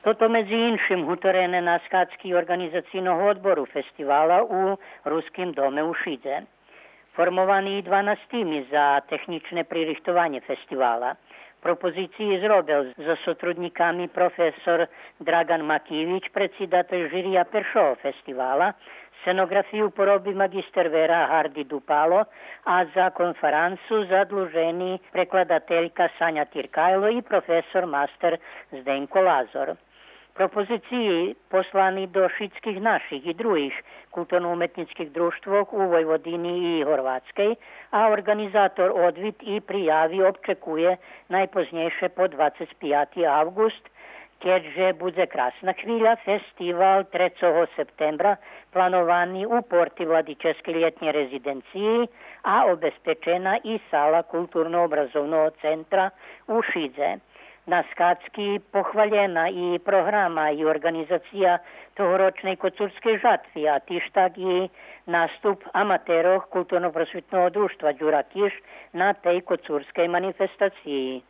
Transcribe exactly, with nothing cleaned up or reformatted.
Тото медзи иншим гуторене на схадзки Орґанизацийного одбору фестивала у Руским доме у Шидзе. Формовани и дванац тими за технїчне пририхтованє фестивала. Пропозициї зробел зоз сотруднїками професор Драґан Макивич, предсидатель жирия першого фестивала, сценоґрафию пороби маґистер вера Гарди Дупало, а за конферансу задлужени прекладателька Саня Тиркайло и професор мастер Зденко Лазор. Пропозициї послани до шицких наших и других културно-уметнїцких дружтвох у Войводини и Горватскей, а орґанизатор одвит и прияви обчекує найпознєйше по двацец пияти авґуст, кед же будзе красна хвиля. Фестивал трецого септембра плановани у порти владическей лєтнєй резиденциї, а обезпечена и сала Културно-образовного центра у Шидзе. На схадзки похвалєна и програма и орґанизация тогорочней коцурскей жатви, а тиж так и наступ аматерох Културно-просвитного дружтва Дюра Киш на тей коцурскей манифестациї.